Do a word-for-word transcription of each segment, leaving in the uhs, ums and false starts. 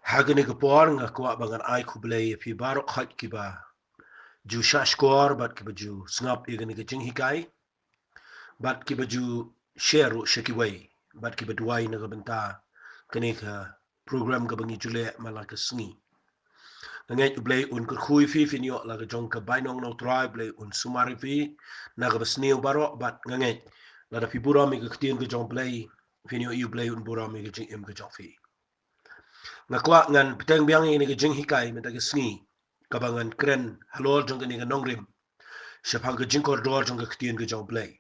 Ha kane ka por nga kwah ba ngan ai khublei ïa phi baroh khoit kiba ju shah shkor bad kiba ju sngap ïa kane ka jinghikai bad kiba ju share ruh sha kiwei bad kiba duwai na ka bynta kane ka program kaba ngi ju leh man la ka sngi. Nga ngeit U Blei un kyrkhu ïa phi, phin ïoh la ka jong ka bainong na U Trai, U Blei un sumar ïa phi na kaba sniew baroh bad nga ngeit lada phi burom ïa ka ktien ka jong U Blei, phin ïoh ïa U Blei un burom ïa ka jingim ka jong phi. Nga kwah ngan bteng biang ïa kane ka jinghikai mynta ka sngi kaba ngan kren halor jong kane ka nongrim shaphang ka jingkordor jong ka ktien ka jong U Blei.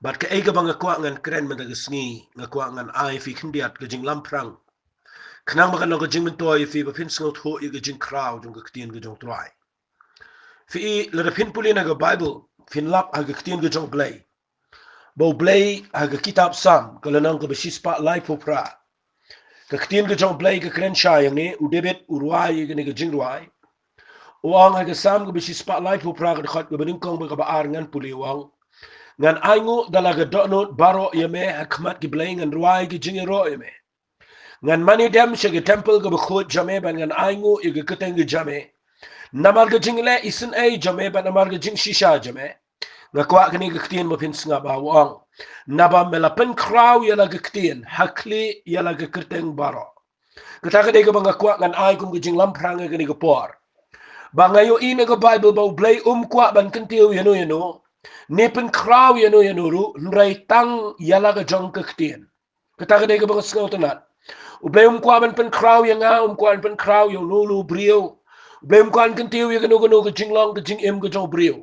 Bad kaei kaba nga kwah ngan kren mynta ka sngi, nga kwah ngan ai phi khyndiat ka jinglamphrang khnang ba kan long ka jingmyntoi ïa phi ba phin sngewthuh ïa ka jingkhraw jong ka ktien ka jong U Trai. Phi i, lada phin pule na ka Baibl, phin lap ha ka ktien ka jong U Blei ba U Blei ha ka kitab Salm ka lynnong kaba shispah laiphew phra, ka ktien ka jong U Blei ka kren shai ïa ngi. U David u rwai ïa kane ka jingrwai. U ong ha ka Salm kaba shispah laiphew phra, ka dkhot kaba nyngkong bad kaba ar, ngan pule, u ong: Ngan ainguh da la ka dohnud baroh ïa me, ha khmat ki blei ngan rwai ka jingïaroh ïa me. Ngan mane dem sha ka templ kaba khuid jong me bad ngan ainguh ïa ka kyrteng ka jong me. Namar ka jingleh isynei jong me bad namar ka jingshisha jong me. Nga kwah kane ka ktien ba phin sngap ha, u ong: Naba me la pynkhraw ïa la ka ktien ha khlieh ïa la ka kyrteng baroh. Kata ka dei kaba nga kwah ngan ai kum ka jinglamphrang ha kane ka por, ba nga ïohi na ka Baibl ba U Blei um kwah ban kyntiew ïano ïano ne pynkhraw ïano ïano ruh, hynrei tang ïa la ka jong ka ktien. Kata ka dei kaba nga sngewtynnat. U Blei um kwah ban pynkhraw ïa nga, um kwah ban pynkhraw ïa uno uno u briew. U Blei um kwah ban kyntiew ïa kano kano ka jinglong ka jingim ka jong u briew.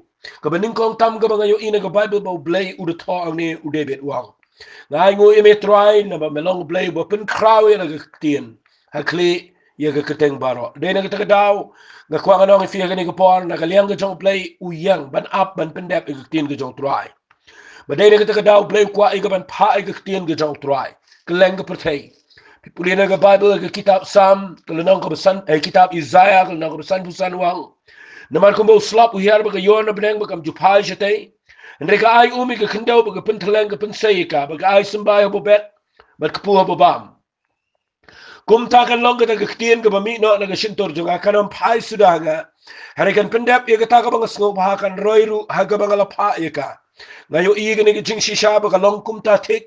Kaba nyngkong tam kaba nga ïohi na ka Baibl ba U Blei u da thoh hangne, u David u ong: Nga ainguh ïa me Trai, naba me long U Blei uba pynkhraw ïa la ka ktien ha khlieh ïa ka kyrteng baroh. Dei na kata ka daw nga kwah ngan ong ïa phi ha kane ka por, na ka liang ka jong U Blei, u ïeng ban ap ban pyndep ïa ka ktien ka jong U Trai. Ba dei na kata ka daw U Blei u kwah ïa ka ban phah ïa ka ktien ka jong U Trai kylleng ka pyrthei. Phi pule na ka Baibl, ka kitab Salm ka lynnong kaba san, eh, kitab Isaiah ka lynnong kaba sanphew san, u ong: Namar kumba u slap u hiar bad ka ïor na bneng bad kam ju phai shatei, hynrei ka ai um ïa ka khyndew bad ka pyntylleng ka pynsei ïa ka, bad ka ai symbai ha babet bad kpu ha babam. Kumta kan long kata ka ktien kaba mih noh na ka shyntur jong nga, kan ym phai suda ha nga, hynrei kan pyndep ïa kata kaba nga sngewbha, kan roi ruh ha kaba nga la phah ïa ka. Nga ïohi ïa kane ka jingshisha ba ka long kumta thik.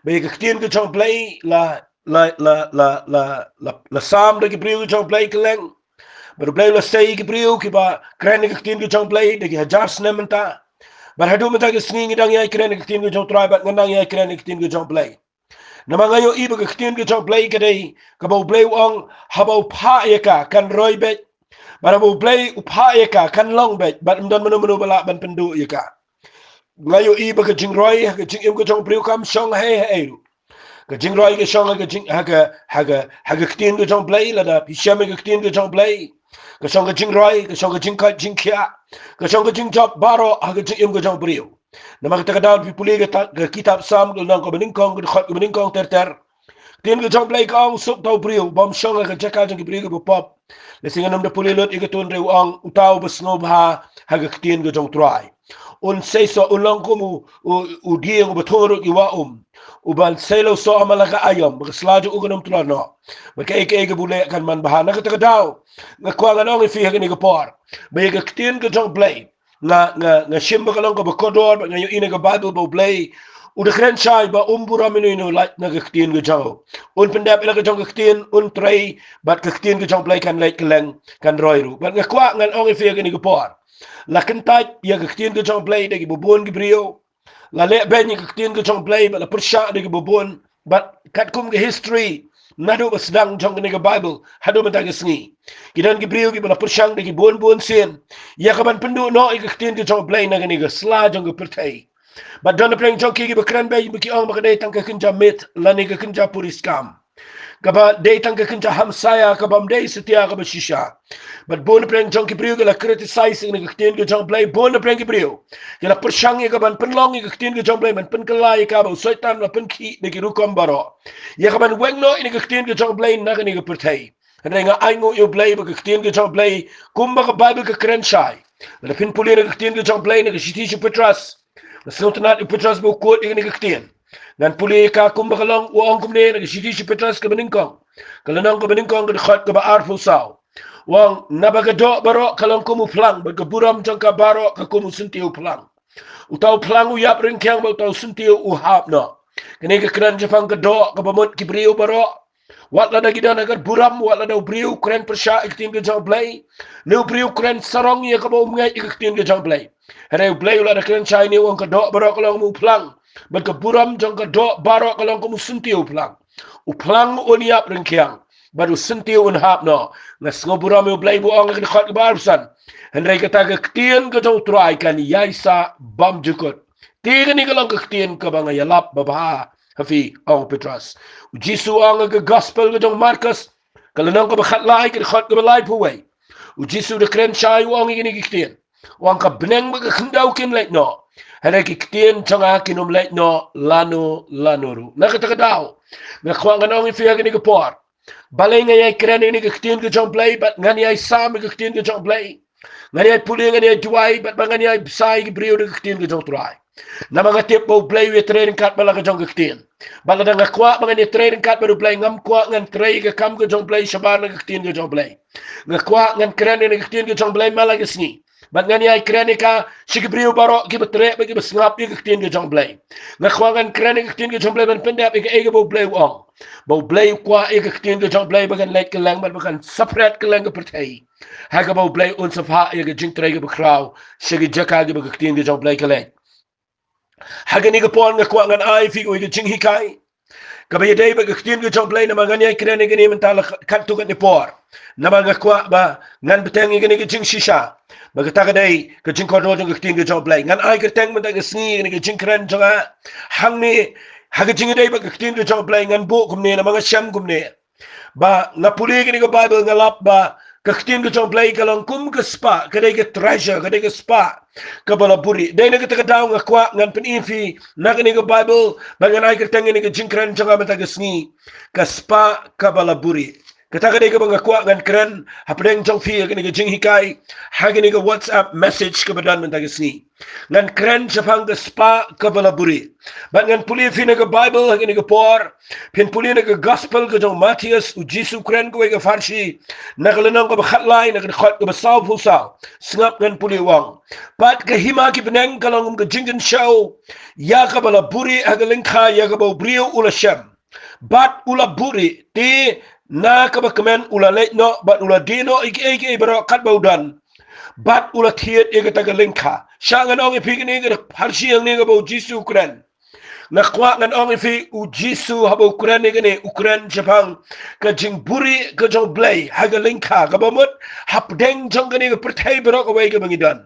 Ba ïa ka ktien ka jong U Blei la, la, la, la, la, la, la sam da ki briew ka jong U Blei kylleng. Bad U Blei u la sei ïa ki briew kiba kren ïa ka ktien ka jong U Blei da ki hajar snem mynta. Bad haduh mynta ka sngi ngi dang ïai kren ïa ka ktien ka jong U Trai bad ngan dang ïai kren ïa ka ktien ka jong U Blei. Namar nga ïohi ba ka ktien ka jong U Blei ka dei kaba U Blei u ong, haba u phah ïa ka kan roi beit. Bad haba U Blei u phah ïa ka kan long beit, bad ym don mano mano ba lah ban pynduh ïa ka. Nga ïohi ba ka jingroi ha ka jingim ka jong u briew kam shong ha ei ha ei ruh. Ka jingroi ka shong ha ka jing, ha ka, ha ka, ha ka ktien ka jong U Blei. Lada phi shem ïa ka ktien ka jong U Blei, ka shong ka jingroi, ka shong ka jingkoit jingkhiah, ka shong ka jingjop baroh ha ka jingim ka jong u briew. Namar kata ka daw phi pule ka ta-, ka kitab Salm ka lynnong kaba nyngkong, ka dkhot kaba nyngkong ter ter. Ktien ka jong U Blei ka ong: Suk uta u briew bym shong ha ka jaka jong ki briew kiba pop. Lehse ngan ym da pule lut ïa kata, hynrei u ong: Uta uba sngewbha ha ka ktien ka jong U Trai. Un seisoh, un long kum u, u, u dieng uba thung harud ki wah um, uban seiloh soh ha man la ka aïom, ba ka sla jong u kan ym tlot noh, bad kaei kaei kaba u leh kan man bha. Na kata ka daw nga kwah ngan ong ïa phi ha kane ka por ba ïa ka ktien ka jong U Blei, nga, nga, nga shim ba ka long kaba kordor, bad nga ïohi na ka Baibl ba U Blei u da kren shai ba um burom ïano ïano lait na ka ktien ka jong u. Un pyndep ïa la ka jong ka ktien, un trei, bad ka ktien ka jong U Blei kan leit kylleng, kan roi ruh. Bad nga kwah ngan ong ïa phi ha kane ka por, la kyntait ïa ka ktien ka jong U Blei da kiba bun ki briew. La leh beiñ ïa ka ktien ka jong U Blei bad la pyrshah da kiba bun. Bad katkum ka history naduh ba sdang jong kane ka Baibl haduh mynta ka sngi, ki don ki briew kiba la pyrshang da ki bun bun sien ïa ka ban pynduh noh ïa ka ktien ka jong U Blei na kane ka sla jong ka pyrthei. Bad don na pdeng jong ki kiba kren beiñ, ba ki ong ba ka dei tang ka kynja myth lane ka kynja puriskam, kaba dei tang ka kynja hamsaia, kaba ym dei satia, kaba shisha. Bad bun na pdeng jong ki briew ki la criticize ïa ka ktien ka jong U Blei. Bun na pdeng ki briew ki la pyrshang ïa ka ban pynlong ïa ka ktien ka jong U Blei, ban pynkylla ïa ka ba u Soitan u la pynkhih da ki rukom baroh ïa ka ban weng noh ïa ka ktien ka jong U Blei na kane ka pyrthei. Hynrei nga ainguh ïa U Blei ba ka ktien ka jong U Blei, kumba ka Baibl ka kren shai, lada phin pule na ka ktien ka jong U Blei na ka shithi sha u Petros, nga sngewtynnat ïa u Petros ba u quote ïa kane ka ktien. Ngan pule ïa ka kumba ka long, u ong kumne na ka shithi sha u Petros kaba nyngkong, Ka lynnong kaba nyngkong ka dkhot kaba arphew saw. U ong naba ka doh baroh ka long kum u phlang, bad ka burom jong ka baroh ka kum u syntiew phlang. Uta u phlang u ïap ryngkhiang bad uta u syntiew u hap noh. Kane ka kren shaphang ka doh kaba mut ki briew baroh, wat lada ki don ha ka burom, wat lada u briew u kren pyrshah ïa ka ktien ka jong U Blei, ne u briew u kren sarong ïa kaba um ngeit ïa ka ktien ka jong U Blei. Hynrei U Blei u la da kren shai ne u ong ka doh baroh ka long kum u phlang, bad ka burom jong ka doh baroh ka long kum u syntiew phlang. U phlang un ïap ryngkhiang, bad u syntiew un hap noh. Nga sngewburom ïa U Blei ba u ong ha ka dkhot kaba arphew san, hynrei kata ka ktien ka jong U Trai kan ïaisah bymjukut. Te kane ka long ka ktien kaba nga ïalap babha ha phi, ong u Petros. U Jisu u ong ha ka gospel ka jong u Markos, ka lynnong kaba khatlai ka dkhot kaba laiphew wei. U Jisu u da kren shai u ong ïa kine ki ktien. U ong ka bneng bad ka khyndew kin leit noh, hynrei ki ktien jong nga kin ym leit noh lano lano ruh. Na kata ka daw nga kwah ngan ong ïa phi ha kane ka por, balei ngan ïai kren ïa kane ka ktien ka jong U Blei, bad ngan ïai sam ïa ka ktien ka jong U Blei. Ngan ïai pule, ngan ïai duwai, bad ba ngan ïai bsa ïa ki briew da ka ktien ka jong U Trai. Namar nga tip ba U Blei u ïatrei ryngkat bad la ka jong ka ktien. Bad lada nga kwah ba ngan ïatrei ryngkat bad U Blei, ngam kwah ngan trei ïa ka kam ka jong U Blei shabar na ka ktien ka jong U Blei. Nga kwah ngan kren ïa ka ktien ka jong U Blei man la ka sngi, bad ngan ïai kren ïa ka sha ki briew baroh kiba treh bad kiba sngap ïa ka ktien ka jong U Blei. Nga kwah ngan kren ïa ka ktien ka jong U Blei ban pyndep ïa kaei kaba U Blei u ong. Ba U Blei u kwah ïa ka ktien ka jong U Blei ba kan leit kylleng bad ba kan separate kylleng ka pyrthei, ha kaba U Blei un sa phah ïa ka jingtrei kaba khraw sha ki jaka kiba ka ktien ka jong U Blei ka leit. Ha kane ka por nga kwah ngan ai ïa phi kawei ka jinghikai kaba ïadei bad ka ktien ka jong U Blei, namar ngan ïai kren ïa kane mynta la katto katne por. Namar nga kwah ba ngan bteng ïa kane ka jingshisha, ba kata ka dei ka jingkordor jong ka ktien ka jong U Blei. Ngan ai kyrteng mynta ka sngi ïa kane ka jingkren jong nga hangne, ha ka jingïadei bad ka ktien ka jong U Blei. Ngan buh kumne namar nga shem kumne, ba nga pule kane ka Baibl, nga lap ba ka ktien ka jong U Blei ka long kum ka spah, ka dei ka treasure, ka dei ka spah kaba la buhrieh. Dei na kata ka daw nga kwah ngan pyni ïa phi na kane ka Baibl, ba ngan ai kyrteng ïa kane ka jingkren jong nga mynta ka sngi, ka spah kaba la buhrieh. Kata ka dei kaba nga kwah ngan kren hapdeng jong phi ha kane ka jinghikai, ha kane ka WhatsApp message kaba don mynta ka sngi. Ngan kren shaphang ka spah kaba la buhrieh. Bad ngan pule ïa phi na ka Baibl ha kane ka por. Phin pule na ka gospel ka jong u Mathaios, u Jisu u kren kawei ka pharshi, na ka lynnong kaba khatlai, na ka dkhot kaba sawphew saw. Sngap ngan pule, u ong: Pat ka hima ki bneng ka long kum ka jingkynshew ïa kaba la buhrieh ha ka lyngkha ïa kaba u briew u la shem. Bad u la buhrieh, te na kaba kmen u la leit noh bad u la die noh ïa kiei kiei baroh katba u don, bad u la thied ïa kata ka lyngkha. Sha ngan ong ïa phi kane ka pharshi hangne kaba u Jisu u kren. Nga kwah ngan ong ïa phi, u Jisu haba u kren ïa kane, u kren shaphang ka jingbuhrieh ka jong U Blei ha ka lyngkha, kaba mut hapdeng jong kane ka pyrthei baroh kawei kaba ngi don.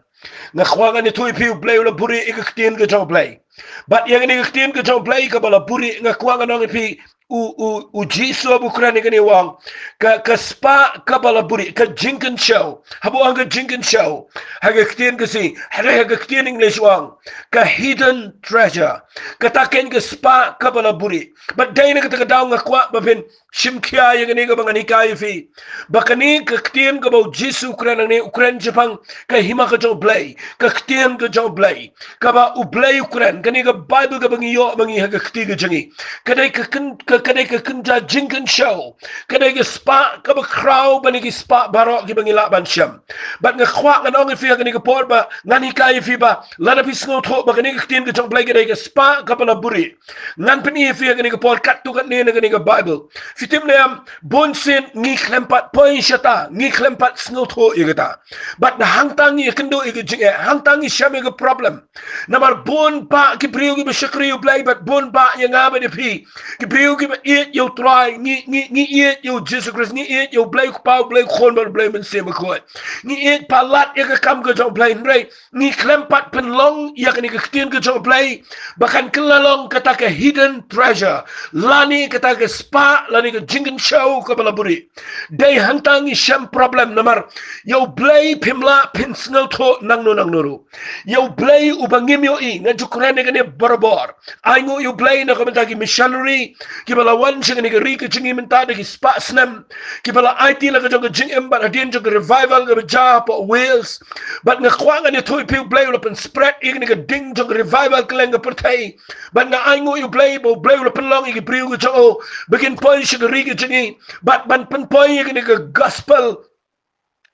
Nga kwah ngan ïathuh ïa phi, U Blei u la buhrieh ïa ka ktien ka jong U Blei. Bad ïa kane ka ktien ka jong U Blei kaba la buhrieh, nga kwah ngan ong ïa phi, u, u, u Jisu haba u kren ïa kane u ong ka, ka spah kaba la buhrieh, ka jingkynshew. Haba u ong ka jingkynshew ha ka ktien Khasi, hynrei ha ka ktien English u ong ka hidden treasure. Kata keiñ ka spah kaba la buhrieh. Bad dei na kata ka daw nga kwah ba phin shim khia ïa kane kaba ngan hikai ïa phi, ba kane ka ktien kaba u Jisu u kren hangne, u kren shaphang ka hima ka jong U Blei, ka ktien ka jong U Blei, kaba U Blei u kren. Kane ka Baibl kaba ngi ïoh ma ngi ha ka kti ka jong ngi, ka dei ka kyn-, ka, ka dei ka kynja jingkynshew, ka dei ka spah kaba khraw ban ïa ki spah baroh kiba ngi lah ban shem. Bad nga kwah ngan ong ïa phi ha kane ka por ba ngan hikai ïa phi ba lada phi sngewthuh ba kane ka ktien ka jong U Blei ka dei ka spah kaba la buhrieh, ngan pyni ïa phi ha kane ka por katto katne na kane ka Baibl. Phi tip ne em, bun sien ngi khlem pat poi shata, ngi khlem pat sngewthuh ïa kata. Bad hangta ngi ïakynduh ïa ka jingeh, hangta ngi shem ïa ka problem. Namar bun bah ki briew kiba shakri ïa U Blei, bad bun bah ïa nga bad ïa phi, ki briew kiba ïeit ïa U Trai, ngi, ngi, ngi ïeit ïa u Jisu Khrist, ngi ïeit ïa U Blei u Kpa, U Blei u Khun bad U Blei u Mynsiem Bakhuid. Ngi ïeit palat ïa ka kam ka jong U Blei, hynrei ngi khlem pat pynlong ïa kane ka ktien ka jong U Blei ba kan kylla long kata ka hidden treasure, lane kata ka spah, lane ka jingkynshew kaba la buhrieh. Dei hangta ngi shem problem, namar ïa U Blei phim lah phin sngewthuh nangno nangno ruh. Ïa U Blei uba ngim ïohi, nga ju kren ïa kane barabor. Ai nguh ïa U Blei na ka bynta ki missionary, kiba la wan sha kane ka ri ka jong ngi mynta da ki spah snem, kiba la aiti la ka jong ka jingim bad hadien jong ka revival kaba jia hapoh Wales. Bad nga kwah ngan ïathuh ïa phi, U Blei u la pynspread ïa kane ka ding jong ka revival kylleng ka pyrthei. Bad nga ainguh ïa U Blei ba U Blei u la pynlong ïa ki briew ka jong u ba kin poi sha ka ri ka jong ngi bad ban pynpoi ïa kane ka gospel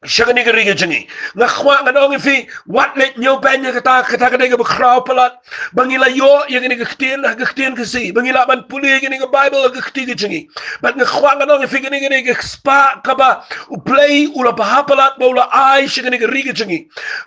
sha kane ka ri ka jong ngi. Nga kwah ngan ong ïa phi, wat leit ñiewbeiñ ïa kata, kata ka dei kaba khraw palat. Ba ngi la ïoh ïa kane ka ktien ha ka ktien Khasi, ba ngi lah ban pule ïa kane ka Baibl ha ka kti ka jong ngi. Bad nga kwah ngan ong ïa phi, kane ka dei ka spah kaba U Blei u la bha palat ba u la ai sha kane ka ri ka jong ngi.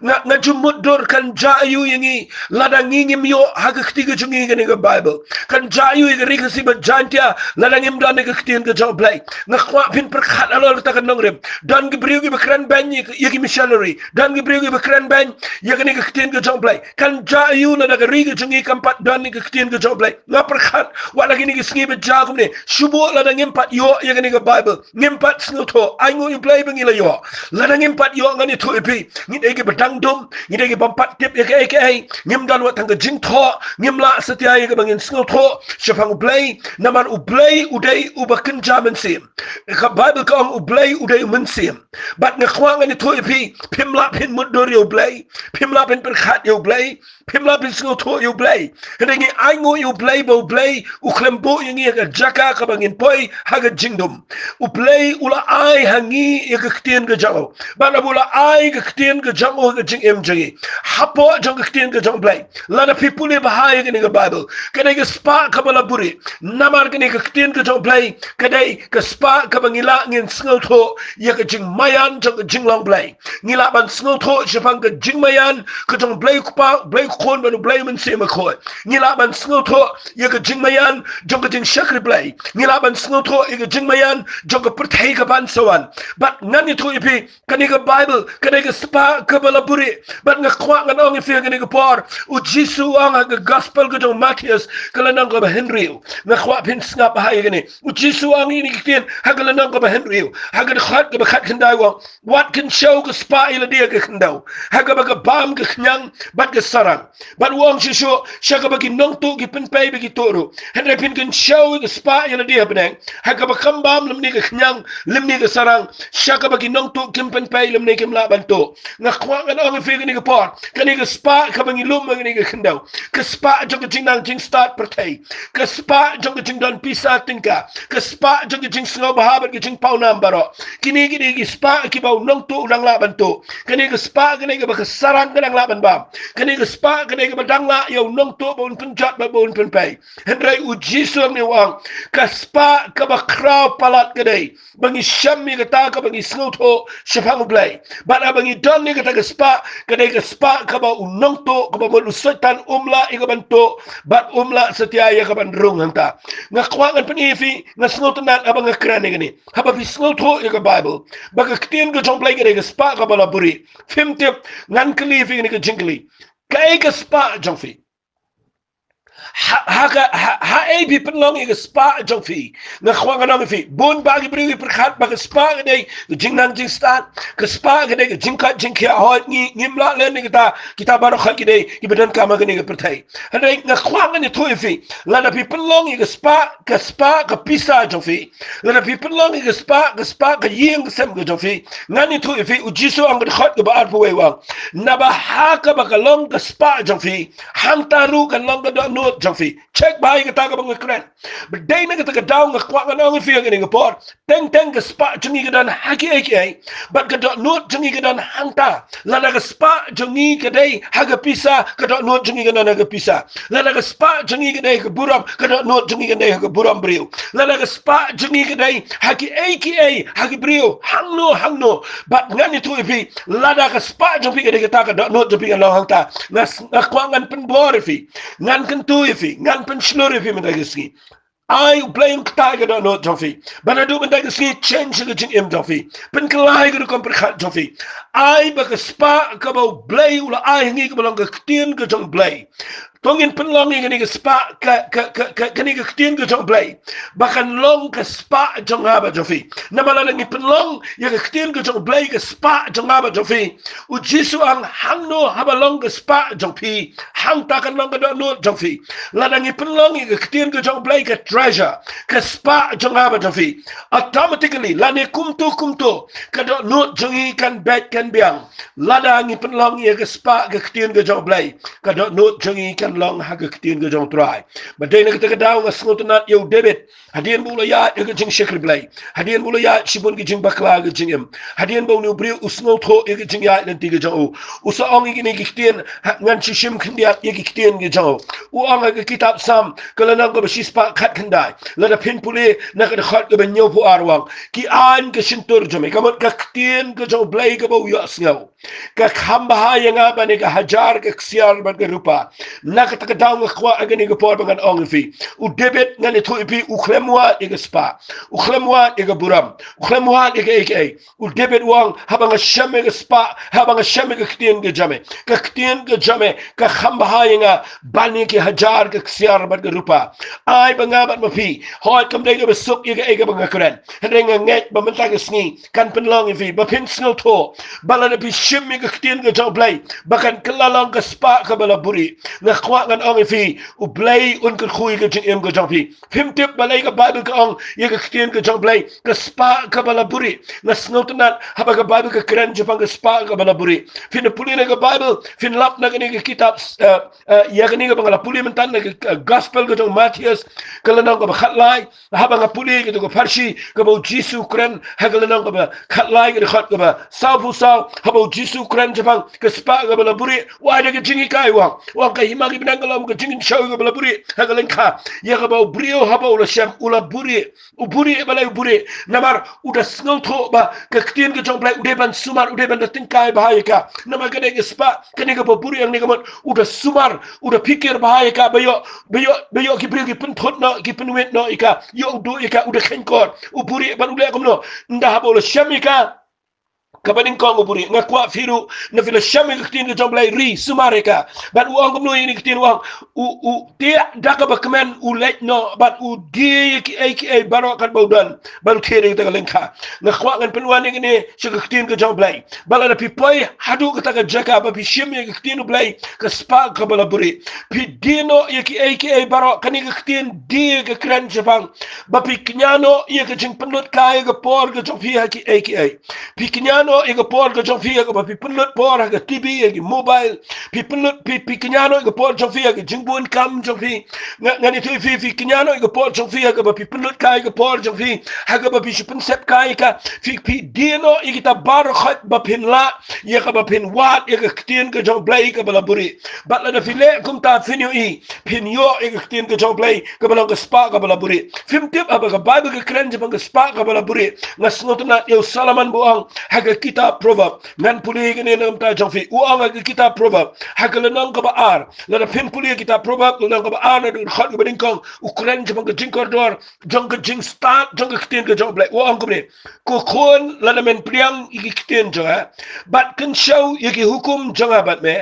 Nga, nga ju mutdur, kan jia aiu ïa ngi lada ngi ngim ïoh ha ka kti ka jong ngi kane ka Baibl? Kan jia aiu ïa ka ri Khasi bad Jaintia lada ngim don ïa ka ktien ka jong U Blei? Nga kwah phin pyrkhat halor kata ka nongrim. Don ki briew kiba kren beiñ ïa ki, ïa ki missionary. Don ki briew kiba kren beiñ ïa kane ka ktien ka jong U Blei. Kan jia aiu lada ka ri ka jong ngi kam pat don ïa ka ktien ka jong U Blei? Nga pyrkhat, wat la kine ki sngi ba jia kumne, shu bud lada ngim pat ïoh ïa kane ka Baibl, ngim pat sngewthuh. Ainguh ïa U Blei ba ngi la ïoh. Lada ngim pat ïoh, ngan ïathuh ïa phi, ngi dei kiba dang dum, ngi dei kibym pat tip ïa kaei kaei, ngim don wat tang ka jingthoh, ngim lah satia ïa kaba ngin sngewthuh shaphang U Blei. Namar U Blei u dei uba kynja mynsiem. Ka Baibl ka ong U Blei u dei u mynsiem. Bad nga kwah ngan ïathuh ïa phi, phim lah phin mutdur ïa U Blei, phim lah phin pyrkhat ïa U Blei, phim lah phin sngewthuh ïa U Blei. Hynrei ngi ainguh ïa U Blei ba U Blei u khlem buh ïa ngi ha ka jaka kaba ngin poi ha ka jingdum. U Blei u la ai ha ngi ïa ka ktien ka jong u. Bad haba u la ai ka ktien ka jong u ha ka jingim jong ngi, hapoh jong ka ktien ka jong U Blei, lada phi pule bha ïa kane ka Baibl, ka dei ka spah kaba la buhrieh. Namar kane ka ktien ka jong U Blei ka dei ka spah kaba ngi lah ngin sngewthuh ïa ka jingmaïan jong ka jinglong Blei. Ngi lah ban sngewthuh shaphang ka jingmaïan ka jong U Blei U Kpa, U Blei U Khun bad U Blei U Mynsiem Bakhuid. Ngi lah ban sngewthuh ïa ka jingmaïan jong ka jingshakri Blei. Ngi lah ban sngewthuh ïa ka jingmaïan jong ka pyrthei kaban sa wan. Bad ngan ïathuh ïa phi, kane ka Baibl ka dei ka spah kaba la buhrieh. Bad nga kwah ngan ong ïa phi ha kane ka por, U Jisu u ong ha ka Gospel ka jong u Mathaios, ka lynnong kaba hynriew. Nga kwah phin sngap bha ïa kane. U Jisu u ong ïa kane ka ktien ha ka lynnong kaba hynriew, ha ka dkhot kaba khatkhyndai, u ong: Wat kynshew ka spah ïa lade ha ka khyndew, ha kaba ka bam, ka khñiang bad ka sarang. Bad u ong shuh shuh: Sha kaba ki nongtuh ki pynpei ba ki tuh ruh. Hynrei phin kynshew ïa ka spah ïa lade ha bneng, ha kaba kam bam lymne ka khñiang lymne ka sarang, sha kaba ki nongtuh kim pynpei lymne kim lah ban tuh. Nga kwah ngan ong ïa phi ha kane ka por, kane ka spah kaba ngi lum ha kane ka khyndew, ka spah jong ka jingnang jingstad pyrthei, ka spah jong ka jingdon pisa tyngka, ka spah jong ka jingsngewbha bad ka jingpawnam baroh, kine ki dei ki spah kiba u nongtuh u dang lah ban tuh. Kane ka spah ka dei kaba ka sarang ka dang lah ban bam. Kane ka spah ka dei kaba dang lah ïa u nongtuh ba un pynjot bad ba un pynpei. Hynrei U Jisu u ong, ka spah kaba khraw palat ka dei ba ngi shem ïa kata kaba ngi sngewthuh shaphang U Blei. Bad haba ngi don ïa kata ka spah, ka dei ka spah kaba u nongtuh, kaba mut u Soitan um lah ïa ka ban tuh, bad um lah satia ïa ka ban rung hangta. Nga kwah ngan pyni ïa phi, nga sngewtynnat haba nga kren ïa kane. Haba phi sngewthuh ïa ka Baibl, ba ka ktien ka jong U Blei ka dei ka spah kaba la buhrieh, phim tip, ngan kylli ïa phi kane ka jingkylli: Kaei ka spah jong phi? Ha, ha ka, ha, haei phi pynlong ïa ka spah jong phi? Nga kwah ngan ong ïa phi, bun bah ki briew ki pyrkhat ba ka spah ka dei ka jingnang jingstad, ka spah ka dei ka jingkoit jingkhiah. Hooid, ngi, ngim lah len ïa kita, kita baroh khoit ki dei kiba donkam ha kane ka pyrthei. Hynrei nga kwah ngan ïathuh ïa phi, lada phi pynlong ïa ka spah, ka spah ka pisa jong phi, lada phi pynlong ïa ka spah, ka spah ka ïing ka sem ka jong phi, ngan ïathuh ïa phi, U Jisu u ong ha ka dkhot kaba arphew wei, u ong: Naba ha kaba ka long ka spah jong phi, hangta ruh kan long ka dohnud jong phi. Check bha ïa kata kaba nga kren. Ba dei na kata ka daw nga kwah ngan ong ïa phi ha kane ka por, teng teng ka spah jong ngi ka don ha kiei kiei, bad ka dohnud jong ngi ka don hangta. Lada ka spah jong ngi ka dei ha ka pisa, ka dohnud jong ngi ka don ha ka pisa. Lada ka spah jong ngi ka dei ha ka burom, ka dohnud jong ngi ka dei ha ka burom briew. Lada ka spah jong ngi ka dei ha kiei kiei, ha ki briew, hangno hangno, bad ngan ïathuh ïa phi, lada ka spah jong phi ka dei kata, ka dohnud jong phi kan long hangta. Nga s-, nga kwah ngan pynbor ïa phi, ngan kyntu ïa phi, ngan pynshlur ïa phi mynta ka sngi. Ai U Blei un kta ïa ka dohnud jong phi. Ba naduh mynta ka sngi, change ka jingim jong phi. Pynkylla ïa ka rukom pyrkhat jong phi. Ai ba ka spah kaba U Blei u la ai ha ngi, kaba long ka ktien ka jong U Blei, To ngin pynlong ïa kane ka spah, ka, ka, ka, ka, kane ka ktien ka jong U Blei ba kan long ka spah jong nga bad jong phi. Namar lada ngi pynlong ïa ka ktien ka jong U Blei ka spah jong nga bad jong phi, U Jisu u ong, hangno haba long ka spah jong phi, hangta kan long ka dohnud jong phi. Lada ngi pynlong ïa ka ktien ka jong U Blei ka treasure, ka spah jong nga bad jong phi, automatically, lane kumto kumto, ka dohnud jong ngi kan beit kan biang. Lada ngi pynlong ïa ka spah ka ktien ka jong U Blei, ka dohnud jong ngi kan long ha ka ktien ka jong U Trai. Bad dei na kata ka daw nga sngewtynnad ïa u David, hadien ba u la ïaid ïa ka jingshakri Blei, hadien ba u la ïaid shibun ka jingbakla ka jingim, hadien ba une u briew u sngewthuh ïa ka jingïaid lynti ka jong u, u sa ong ïa kine ki ktien, ha, ngan shu shim khyndiat ïa ki ktien ki jong u. U ong ha ka kitab Salm, ka lynnong kaba shispah khatkhyndai, lada phin pule na ka dkhot kaba hynñiewphew ar, u ong, ki aiñ ka shyntur jong me, ka mut ka ktien ka jong U Blei kaba u ïohsngew, ka kham bha ïa nga ban ïa ka hajar ka ksiar bad ka rupa. Na kata ka daw nga kwah ha kane ka por ba ngan ong ïa phi, u David, ngan ïathuh ïa phi, u khlem wad ïa ka spah, u khlem wad ïa ka burom, u khlem wad ïa kaei kaei. U David u ong, haba nga shem ïa ka spah, haba nga shem ïa ka ktien ka jong me, ka ktien ka jong me ka kham bha ïa nga ban ïa ki hajar ka ksiar bad ka rupa. Ai ba nga bad ma phi, hooid kam dei kaba suk ïa kaei kaba nga kren, hynrei nga ngeit ba mynta ka sngi kan pynlong ïa phi ba phin sngewthuh ba lada phi shim ïa ka ktien ka jong U Blei ba kan kylla long ka spah kaba la buhrieh. Nga kwah ngan ong ïa phi, U Blei un kyrkhu ïa ka jingim ka jong phi. Phim tip balei ka Baibl ka ong ïa ka ktien ka jong U Blei ka spah kaba la buhrieh. Nga sngewtynnad haba ka Baibl ka kren shaphang ka spah kaba la buhrieh. Phin pule na ka Baibl, phin lap na kane ka kitab, eh, eh, ïa kane kaba nga la pule mynta na ka, eh, Gospel ka jong u Mathaios, ka lynnong kaba khatlai. Haba nga pule kata ka pharshi kaba U Jisu u kren ha ka lynnong kaba khatlai, ka dkhot kaba sawphew saw, haba U Jisu u kren shaphang ka spah kaba la buhrieh, u ai da ka jinghikai, u ong, u ong, ka hima ki bneng ka la ong ka jingkynshew kaba la buhrieh ha ka lyngkha ïa kaba u briew haba u la shem u la buhrieh. U buhrieh, balei u buhrieh? Namar u da sngewthuh ba ka ktien ka jong U Blei u dei ban sumar, u dei ban da tyngkai bha ïa ka. Namar ka dei ka spah, kane kaba buhrieh hangne, ka mut u da sumar, u da phikir bha ïa ka, ba ïoh, ba ïoh, ba ïoh ki briew ki pynthut noh, ki pynwit noh ïa ka, ïoh u duh ïa ka, u da kheiñkor. U buhrieh, bad u leh kumno? Ynda haba u la shem ïa ka, kaba nyngkong u buhrieh. Nga kwah phi ruh, na phi la shem ïa ka ktien ka jong U Blei, ri sumar ïa ka. Bad u ong kumno ïa kane ka ktien, u ong, u, u tiak da kaba kmen, u leit noh bad u die ïa kiei kiei baroh katba u don, bad u thied ïa kata ka lyngkha. Nga kwah ngan pynwan ïa kane sha ka ktien ka jong U Blei ba lada phi poi haduh kata ka jaka ba phi shim ïa ka ktien U Blei ka spah kaba la buhrieh, phi die noh ïa kiei kiei baroh. Kane ka ktien die ka kren shaphang ba phi kñia noh ïa ka jingpynlut kai ïa ka por ka jong phi ha kiei kiei. Phi kñia noh ïa ka por ka jong phi ha kaba phi pynlut por ha ka T V, ha ki mobile. Phi pynlut, phi, phi kñia noh ïa ka por jong phi ha ka jingbun kam jong phi. Nga, ngan ïathuh ïa phi, phi kñia noh ïa ka por jong phi ha kaba phi pynlut kai ïa ka por jong phi, ha kaba phi shu pynsep kai ïa ka. Phi, phi die noh ïa kita baroh khoit ba phin lah ïa kaba phin wad ïa ka ktien ka jong U Blei kaba la buhrieh. Bad lada phi leh kumta, phin ïohi, phin ïoh ïa ka ktien ka jong U Blei kaba long ka spah kaba la buhrieh. Phim tip, haba ka Baibl ka kren shaphang ka spah kaba la buhrieh, nga sngewtynnad ïa u Solomon ba u ong ha ka kitab Proverb. Ngan pule ïa kane na ka bynta jong phi. U ong ha ka kitab Proverb, ha ka lynnong kaba ar, lada phin pule ïa ka kitab Proverb, lynnong kaba ar, na ka dkhot kaba nyngkong, u kren shaphang ka jingkordor jong ka jingstad jong ka ktien ka jong U Blei. U ong kumne, ko khun, lada men pdiang ïa ki ktien jong nga bad kynshew ïa ki hukum jong nga bad me,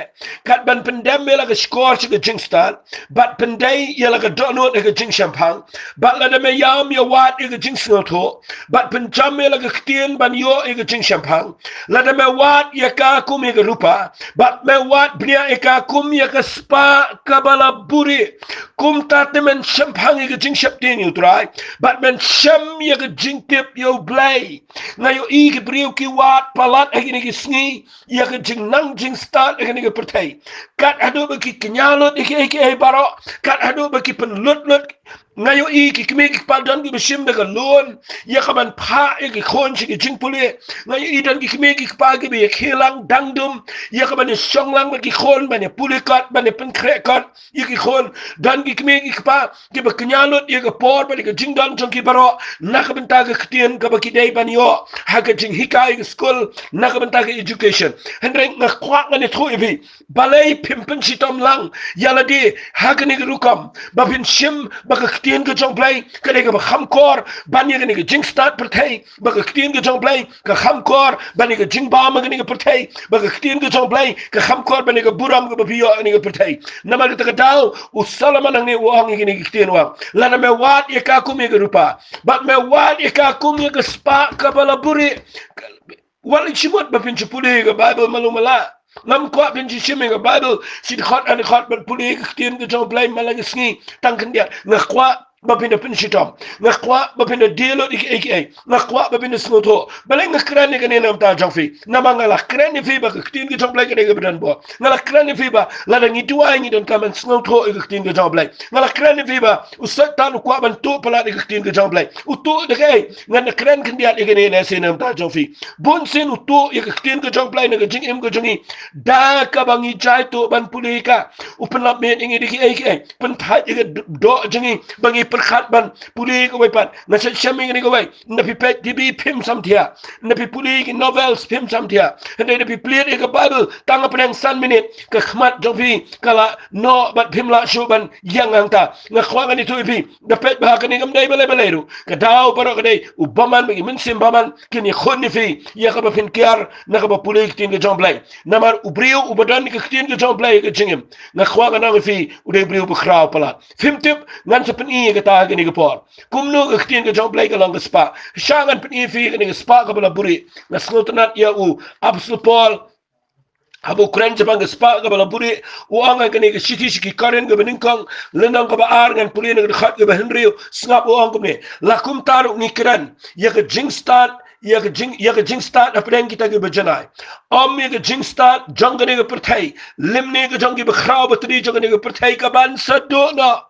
kat ban pyndem ïa la ka shkor sha ka jingstad bad pyndei ïa la ka dohnud ha ka jingshemphang, bad lada me ïam ïa wad ïa ka jingsngewthuh bad pynjam ïa la ka ktien ban ïoh ïa ka jingshemphang, lada me wad ïa ka kum ïa ka rupa bad me wad bniah ïa ka kum ïa ka spah kaba la buhrieh, kumta te men shemphang ïa ka jingsheptieng ïa U Trai bad men shem ïa ka jingtip ïa U Blei. Nga ïohi ki briew ki wad palat ha kine ki sngi ïa ka jingnang jingstad ha kane ka pyrthei. Kat haduh ba ki kñia lut ïa kiei kiei baroh, kat haduh ba ki pynlut lut. Nga ïohi ki kmie ki kpa don kiba shim da ka loan ïa ka ban phah ïa ki khun sha ki jingpule. Nga ïohi don ki kmie ki kpa kiba ïa khie lang dang dum ïa ka ban ïa shong lang bad ki khun, ban ïa pule kot, ban ïa pynkhreh kot ïa ki khun. Don ki kmie ki kpa kiba kñia lut ïa ka por bad ïa ka jingdon jong ki baroh na ka bynta ka ktien kaba ki dei ban ïoh ha ka jinghikai ka skul, na ka bynta ka education. Hynrei nga kwah ngan ïathuh ïa phi, balei phim pynshitom lang ïa lade ha kane ka rukom ba phin shim ba ka ktien ka jong U Blei ka dei kaba kham kor ban ïa kane ka jingstad pyrthei, ba ka ktien ka jong U Blei ka kham kor ban ïa ka jingbam ha kane ka pyrthei, ba ka ktien ka jong U Blei ka kham kor ban ïa ka burom kaba phi ïoh ha kane ka pyrthei. Namar kata ka daw u Solomon hangne u ong ïa kane ka ktien, u ong, lada me wad ïa ka kum ïa ka rupa bad me wad ïa ka kum ïa ka spah kaba la buhrieh. Wat leit shimut ba phin shu pule ïa ka Baibl malu mala. Ngam kwah phin shu shim ïa ka Baibl shi dkhot ar dkhot bad pule ïa ka ktien ka jong U Blei man la ka sngi tang khyndiat. Nga kwah ba phin da pynshitom. Nga kwah ba phin da die lut ïa kiei kiei. Nga kwah ba phin da sngewthuh. Balei nga kren ïa kane na ka bynta jong phi? Namar nga la kren ïa phi ba ka ktien ka jong U Blei ka dei kaba don bor. Nga la kren ïa phi ba lada ngi duwai ngi donkam ban sngewthuh ïa ka ktien ka jong U Blei. Nga la kren ïa phi ba u Soitan u kwah ban tuh palat ïa ka ktien ka jong U Blei. U tuh da kaei? Ngan da kren khyndiat ïa kane na ka sien na ka bynta jong phi. Bun sien u tuh ïa ka ktien ka jong U Blei na ka jingim ka jong ngi da kaba ngi jai tuh ban pule ïa ka. U pynlap miet ïa ngi da kiei kiei, pynthait ïa ka doh jong ngi ba ngi pyrkhat ban pule ïa kawei pat. Nga sa shem ïa kane kawei, na phi peit T V phim samthiah, na phi pule ïa ki novels phim samthiah, hynrei na phi plie ïa ka Baibl tang hapdeng san minit ka khmat jong phi ka la noh bad phim lah shuh ban ïeng hangta. Nga kwah ngan ïathuh ïa phi, da peit ba ha kane kam dei balei balei ruh. Ka daw baroh ka dei u bymman bad ki mynsiem bymman kin ïakhun ïa phi ïa kaba phin kiar na kaba pule ïa ka ktien ka jong U Blei. Namar u briew uba don ïa ka ktien ka jong U Blei ha ka jingim, nga kwah ngan ong ïa phi, u dei u briew uba khraw palat. Phim tip, ngan sa pyni ïa kata ha kane ka por. Kumno ka ktien ka jong U Blei ka long ka spah. Sha ngan pyni ïa phi kane ka spah kaba la buhrieh. Nga sngewtynnat ïa u Apostol Paul haba u kren shaphang ka spah kaba la buhrieh, u ong ha kane ka shithi sha ki Korinth kaba nyngkong, lynnong kaba ar, ngan pule na ka dkhot kaba hynriew. Sngap, u ong kumne, la kumta ruh ngi kren ïa ka jingstad, ïa ka jing, ïa ka jingstad hapdeng kita kiba janai. Ym ïa ka jingstad jong kane ka pyrthei, lymne ka jong kiba khraw batri jong kane ka pyrthei, ka ban sa duh noh.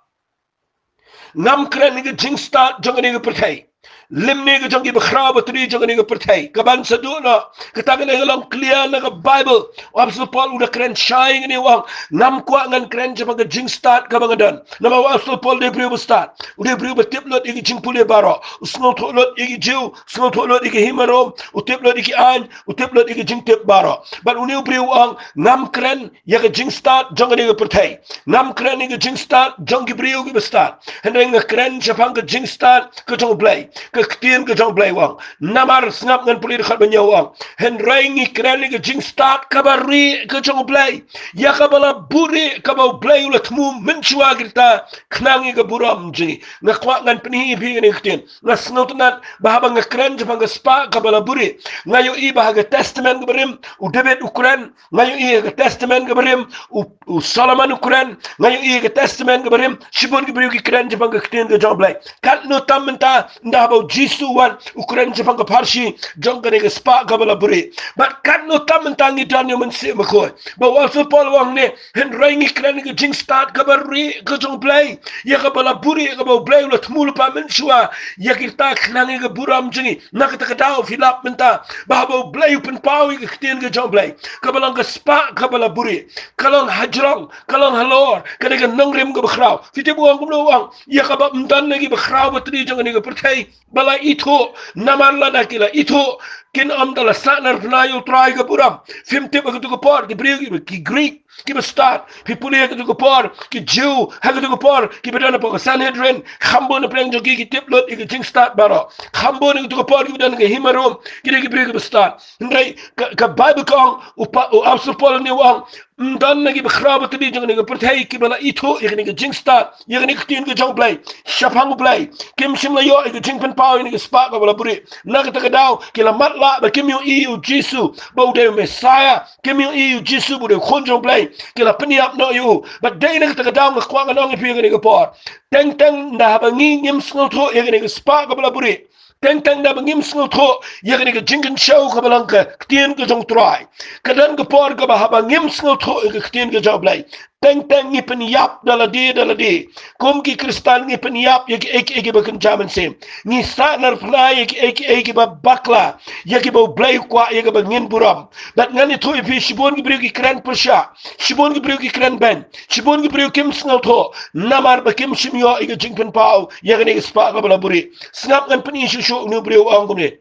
Ngam kren ïa ka jingstad jong kane ka pyrthei, lymne ka jong kiba khraw batri jong kane ka pyrthei, ka ban sa duh noh. Kata ka dei ka long clear na ka Baibl. U Apostol Paul u da kren shai ïa kane, u ong, ngam kwah ngan kren shaphang ka jingstad kaba nga don. Namar u Apostol Paul u dei u briew ba stad, u dei u briew ba tip lut ïa ki jingpule baroh, u sngewthuh lut ïa ki Jiw, u sngewthuh lut ïa ki hima Rom, u tip lut ïa ki aiñ, u tip lut ïa ki jingtip baroh. Bad une u briew u ong, ngam kren ïa ka jingstad jong kane ka pyrthei, ngam kren ïa ka jingstad jong ki briew kiba stad, hynrei nga kren shaphang ka jingstad ka jong U Blei. Ka ktien ka jong U Blei, u ong, namar, sngap, ngan pule dkhot ba hynñiew, u ong, hynrei ngi kren ïa ka jingstad kaba rieh ka jong U Blei, ïa kaba la buhrieh, kaba U Blei u la thmu mynshuwa ha ki rta khnang ïa ka burom jong ngi. Nga kwah ngan pyni ïa phi kane ka ktien. Nga sngewtynnat ba haba nga kren shaphang ka spah kaba la buhrieh, nga ïohi ba ha ka Testament kaba rim u David u kren, nga ïohi ha ka Testament kaba rim u, u Solomon u kren, nga ïohi ha ka Testament kaba rim shibun ki briew ki kren shaphang ka ktien ka jong U Blei. Katno tam mynta, ynda haba u Jisu u wan, u kren shaphang ka pharshi jong kane ka spah kaba la buhrieh. Bad katno tam mynta ngi don ïa u Mynsiem Bakhuid. Ba u Apostol Paul u ong ne, hynrei ngi kren ïa ka jingstad kaba rieh ka jong U Blei, ïa kaba la buhrieh, ïa kaba U Blei u la thmu lypa mynshuwa ïa ki rta khnang ïa ka burom jong ngi. Na kata ka daw, phi lap mynta ba haba U Blei u pynpaw ïa ka ktien ka jong U Blei, kaba long ka spah kaba la buhrieh, ka long hajrong, ka long halor, ka dei ka nongrim kaba khraw. Phi tip u ong kumno? U ong, ïa kaba ym don na kiba khraw batri jong kane ka pyrthei ba la ithuh, namar lada ki la ithuh, kin ym da la sahnarphna ïa U Trai ka burom. Phim tip ha katu ka por ki briew kiba, ki Greek kiba stad, phi pule ha katu ka por ki Jiw, ha katu ka por kiba don hapoh ka Sanhedrin, kham bun hapdeng jong ki ki tip lut ïa ka jingstad baroh. Kham bun ha katu ka por kiba don ha ka hima Rom, ki dei ki briew kiba stad. Hynrei ka, ka Baibl ka ong, u pa, u Apostol Paul ne u ong, ym don na kiba khraw batri jong kane ka pyrthei kiba la ithuh ïa kane ka jingstad, ïa kane ka ktien ka jong U Blei shaphang U Blei. Kim shym la ïoh ïa ka jingpynpaw ïa kane ka spah kaba la buhrieh. Na kata ka daw ki la matlah ba kim ïohi ïa u Jisu ba u dei u Messaïah, kim ïohi ïa u Jisu ba u dei u Khun jong U Blei. Ki la pynïap noh ïa u. Bad dei na kata ka daw nga kwah ngan ong ïa phi ha kane ka por, teng teng ynda haba ngi ngim sngewthuh ïa kane ka spah kaba la buhrieh, teng teng ynda ba ngim sngewthuh ïa kane ka jingkynshew kaba long ka ktien ka jong U Trai, ka don ka por kaba haba ngim sngewthuh ïa ka ktien ka jong U Blei, teng teng ngi pynïap da lade da lade. Kum ki Khristan ngi pynïap ïa kiei kiei kiba kynja mynsiem. Ngi sahnarphna ïa kiei kiei kiba bakla, ïa kiba U Blei u kwah, ïa kaba ngin burom. Bad ngan ïathuh ïa phi, shibun ki briew ki kren pyrshah, shibun ki briew ki kren beiñ, shibun ki briew kim sngewthuh, namar ba kim shym ïoh ïa ka jingpynpaw ïa kane ka spah kaba la buhrieh. Sngap, ngan pyni shuh shuh une u briew u ong kumne.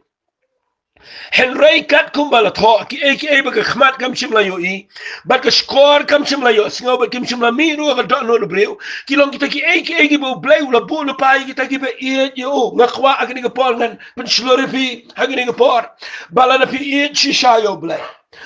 Hynrei katkum ba la thoh, kiei kiei ba ka khmat kam shym la ïohi, bad ka shkor kam shym la ïohsngew, bad kim shym la mih ruh ha ka dohnud u briew, ki long kita kiei kiei kiba U Blei u la buh lypa ïa kita kiba ïeit ïa u. Nga kwah ha kane ka por ngan pynshlur ïa phi ha kane ka por, ba lada phi ïeit shisha ïa U Blei,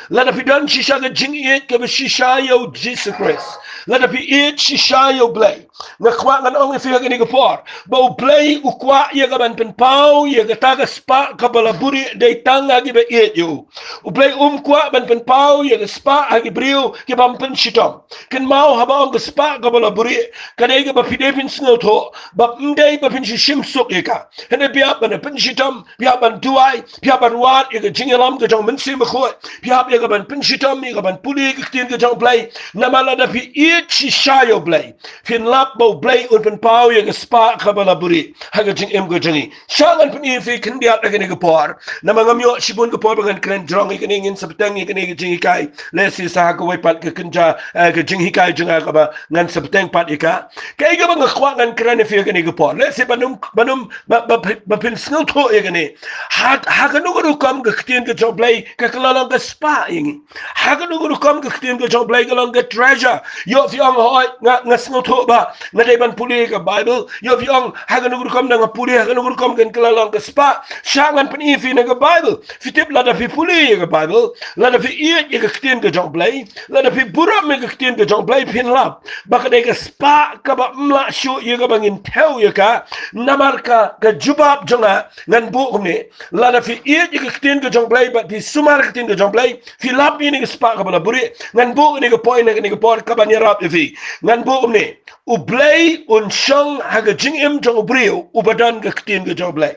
lada phi don shisha ka jingïeit kaba shisha ïa U Jisu Khrist, lada phi ïeit shisha ïa U Blei, nga kwah ngan ong ïa phi ha kane ka por ba U Blei u kwah ïa ka ban pynpaw ïa kata ka spah kaba la buhrieh dei tang ha kiba ïeit ïa u. U Blei um kwah ban pynpaw ïa ka spah ha ki briew ki bym pynshitom. Kynmaw, haba ong ka spah kaba la buhrieh, ka dei kaba phi dei phin sngewthuh, ba ym dei ba phin shu shim suk ïa ka. Hynrei phi hap ban pynshitom, phi hap ban duwai, phi hap ban wad ïa ka jingïalam ka jong U Mynsiem Bakhuid, phi hap ïa ka ban pynshitom, ïa ka ban pule ïa ka ktien ka jong U Blei. Namar lada phi ïeit shisha ïa U Blei, phin lap ba U Blei un pynpaw ïa ka spah kaba la buhrieh ha ka jingim ka jong ngi. Sha ngan pyni ïa phi khyndiat ha kane ka por, namar ngam ïoh shibun ka por ba ngan kren jrong ïa kane, ngin sa bteng ïa kane ka jinghikai. Lehse sa ha kawei pat ka kynja, eh, ka jinghikai jong nga kaba ngan sa bteng pat ïa ka. Kaei kaba nga kwah ngan kren ïa phi ha kane ka por, lehse ban ym, ban ym, ba, ba, ba phin sngewthuh ïa kane. Ha, ha kano ka rukom ka ktien ka jong U Blei ka, ka la long ka spah ïa ngi. Ha kano ka rukom ka ktien ka jong U Blei ka long ka treasure. Ïoh phi ong, hooid, nga, nga sngewthuh ba nga dei ban pule ka Bible. Ïoh phi ong, ha kano ka rukom da nga pule, ha kano ka rukom kan ka la long ka spah. Sha ngan pyni ïa phi na ka Bible. Phi tip, lada phi pule ïa ka Bible, lada phi ïeit ïa ka ktien ka jong U Blei, lada phi burom ïa ka ktien ka jong U Blei, phin lap ba ka dei ka spah kaba ym lah shuh ïa kaba ngin thew ïa ka. Namar ka, ka jubab jong nga, ngan buh kumne. Lada phi ïeit ïa ka ktien ka jong U Blei bad phi sumar ka ktien ka jong U Blei, phi lap ïa kane ka spah kaba la buhrieh. Ngan buh kane ka point ha kane ka por kaban ïarap ïa phi. Ngan buh kumne. U Blei un shong ha ka jingim jong u briew uba don ka ktien ka jong U Blei.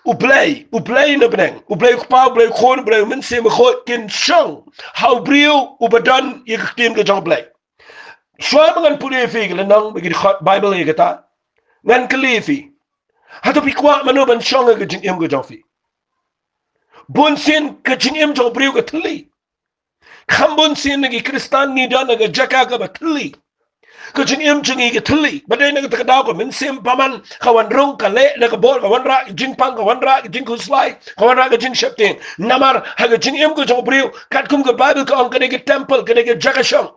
U Blei, U Blei na bneng, U Blei U Kpa, U Blei U Khun, U Blei U Mynsiem Bakhuid, kin shong ha u briew uba don ïa ka ktien ka jong U Blei. Shuwa ba ngan pule ïa phi ka lynnong ba ki dkhot Bible ïa kata, ngan kylli ïa phi. Hato phi kwah mano ban shong ha ka jingim ka jong phi? Bun sien ka jingim jong u briew ka thylli. Kham bun sien na ki Khristan ngi don ha ka jaka kaba thylli. Ka jingim jong ngi ka thylli. Ba dei na kata ka daw ka mynsiem bymman ka wan rung, ka leh na ka bor, ka wanrah ka jingpang, ka wanrah ka jingkhuslai, ka wanrah ka jingsheptieng. Namar ha ka jingim ka jong u briew, katkum ka Bible ka ong, ka dei ka temple, ka dei ka jaka shong.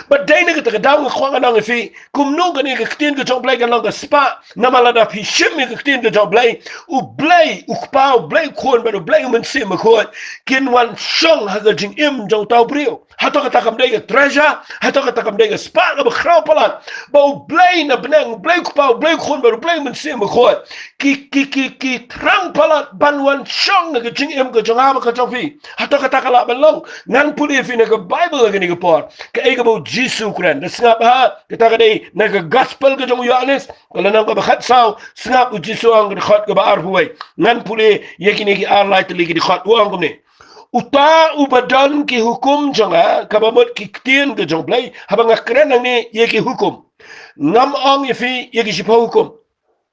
Ba dei na kata ka daw nga kwah ngan ong ïa phi, kumno kane ka ktien ka jong U Blei kan long ka spah? Namar lada phi shim ïa ka ktien ka jong U Blei, U Blei U Kpa, U Blei U Khun bad U Blei U Mynsiem Bakhuid kin wan shong ha ka jingim jong uta u briew. Hato kata kam dei ka treasure? Hato kata kam dei ka spah kaba khraw palat, ba U Blei na bneng, U Blei U Kpa, U Blei U Khun bad U Blei U Mynsiem Bakhuid ki, ki, ki, ki thrang palat ban wan shong ha ka jingim ka jong nga bad ka jong phi? Hato kata ka lah ban long? Ngan pule ïa phi na ka Bible ha kane ka por kaei kaba u Jisu u kren. Da sngap ha kata, ka dei na ka Gospel ka jong u Ïoannis, ka lynnong kaba khatsaw. Sngap, u Jisu u ong, ka dkhot kaba arphew wei. Ngan pule ïa kine ki ar lai tylli ki dkhot. U ong kumne: Uta uba don ki hukum jong nga, kaba mut ki ktien ka jong U Blei. Haba nga kren hangne ïa ki hukum, ngam ong ïa phi ïa ki shiphew hukum.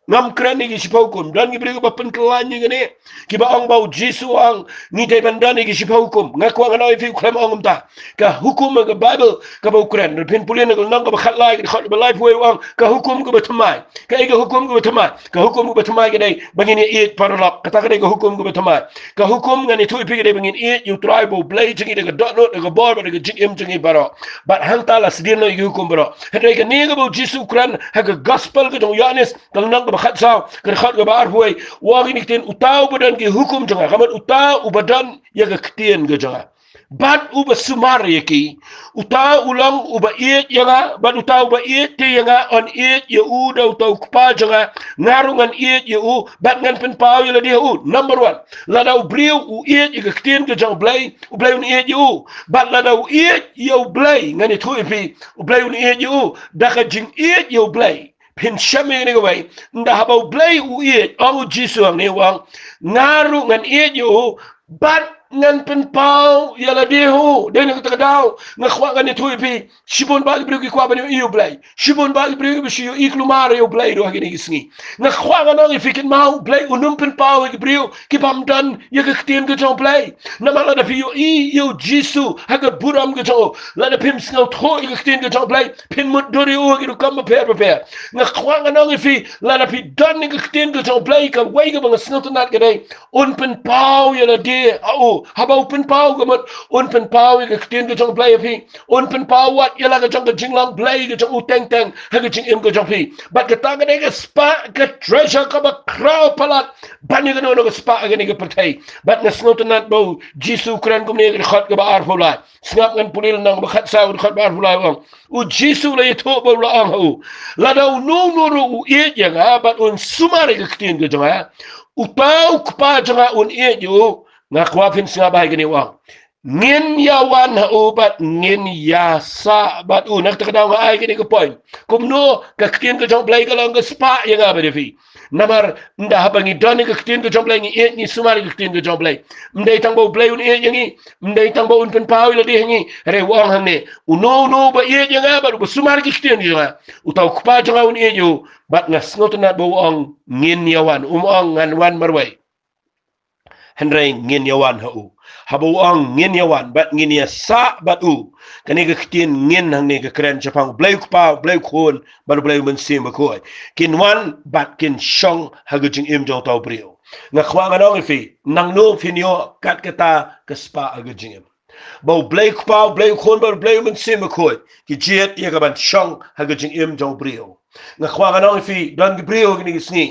Ngam kren ïa ki shiphew hukum. Don ki briew kiba pynkylla ïa kane, kiba ong ba u Jisu u ong ngi dei ban don ïa ki shiphew hukum. Nga kwah ngan ong ïa phi, u khlem ong kumta. Ka hukum ha ka Bible kaba u kren, lada phin pule na ka lynnong kaba khatlai, ka dkhot kaba laiphew wei, u ong ka hukum kaba thymmai. Kaei ka hukum kaba thymmai? Ka hukum kaba thymmai ka dei ba ngin ïa ïeit paralok. Kata ka dei ka hukum kaba thymmai. Ka hukum, ngan ïathuh ïa phi, ka dei ba ngin ïeit ïa U Trai bad U Blei jong ngi da ka dohnud, da ka bor bad da ka jingim jong ngi baroh. Bad hangta la sdien noh ïa ki hukum baroh. Hynrei kane kaba u Jisu u kren ha ka Gospel ka jong u Ïoannis, ka lynnong kaba khatsaw, ka dkhot kaba arphew wei, u ong kine ki ktien: Uta uba don ki hukum jong nga, ka mut uta uba don ïa ka ktien ka jong nga bad uba sumar ïa ki, uta u long uba ïeit ïa nga, bad uta uba ïeit te ïa nga yn ïeit ïa u da uta U Kpa jong nga. Nga ruh ngan ïeit ïa u bad ngan pynpaw ïa lade ha u. Number one, lada u briew u ïeit ïa ka ktien ka jong U Blei, U Blei un ïeit ïa u. Bad lada u ïeit ïa U Blei, ngan ïathuh ïa phi, U Blei un ïeit ïa u. Da ka jingïeit ïa U Blei, phin shem ïa kane kawei. Ynda haba U Blei u ïeit, ong u Jisu hangne, u ong, nga ruh ngan ïeit ïa u bad ngan pynpaw ïa lade ha u. Dei na kata ka daw nga kwah ngan ïathuh ïa phi, shibun bah ki briew ki kwah ban ïohi ïa u Blei. Shibun bah ki briew kiba shu ïohi kulmar ïa u Blei ruh ha kine ki sngi. Nga kwah ngan ong ïa phi, kynmaw, u Blei um pynpaw ïa ki briew ki bym don ïa ka ktien ka jong u Blei. Namar lada phi ïohi ïa u Jisu ha ka burom ka jong u, lada phim sngewthuh ïa ka ktien ka jong u Blei, phin mutdur ïa u ha ki rukom bapher bapher. Nga kwah ngan ong ïa phi, lada phi don ïa ka ktien ka jong u Blei, kawei kaba nga sngewtynnat ka dei, un pynpaw ïa lade ha u. Haba u pynpaw, ka mut un pynpaw ïa ka ktien ka jong u Blei ha phi. Un pynpaw wat ïa la ka jong ka jinglong Blei ka jong u teng teng ha ka jingim ka jong phi. Bad kata ka dei ka spah, ka treasure kaba khraw palat ban ïa kano kano ka spah ha kane ka pyrthei. Bad nga sngewtynnat ba u Jisu u kren kumne ha ka dkhot kaba arphew lai. Sngap, ngan pule lynnong ba khatsaw, dkhot ba arphew lai, u ong. U Jisu u la ïathuh bad u la ong ha u, lada uno uno ruh u ïeit ïa nga bad un sumar ïa ka ktien ka jong nga, uta u Kpa jong nga un ïeit ïa u. Nga kwah phin sngap bha ïa kane, u ong, ngin ïa wan ha u bad ngin ïa sah bad u. Na kata ka daw nga ai kane ka point, kumno ka ktien ka jong u Blei ka long ka spah ïa nga bad ïa phi. Namar ynda haba ngi don ïa ka ktien ka jong u Blei, ngi ïeit, ngi sumar ïa ka ktien ka jong u Blei, ym dei tang ba u Blei un ïeit ïa ngi, ym dei tang ba un pynpaw ïa lade ha ngi. Hynrei u ong hangne, uno uno uba ïeit ïa nga bad uba sumar ïa ka ktien ka jong nga, uta u Kpa jong nga un ïeit ïa u. Bad nga sngewtynnat ba u ong ngin ïa wan, um ong ngan wan marwei, hynrei ngin ïa wan ha u. Haba u ong ngin ïa wan bad ngin ïa sah bad u, kane ka ktien ngin hangne ka kren shaphang u Blei u Kpa, u Blei u Khun bad u Blei u Mynsiem Bakhuid. Kin wan bad kin shong ha ka jingim jong uta u briew. Nga kwah ngan ong ïa phi, nangno phin ïoh kat kata ka spah ha ka jingim? Ba u Blei u Kpa, u Blei u Khun bad u Blei u Mynsiem Bakhuid ki jied ïa ka ban shong ha ka jingim jong u briew. Nga kwah ngan ong ïa phi, don ki briew ha kine ki sngi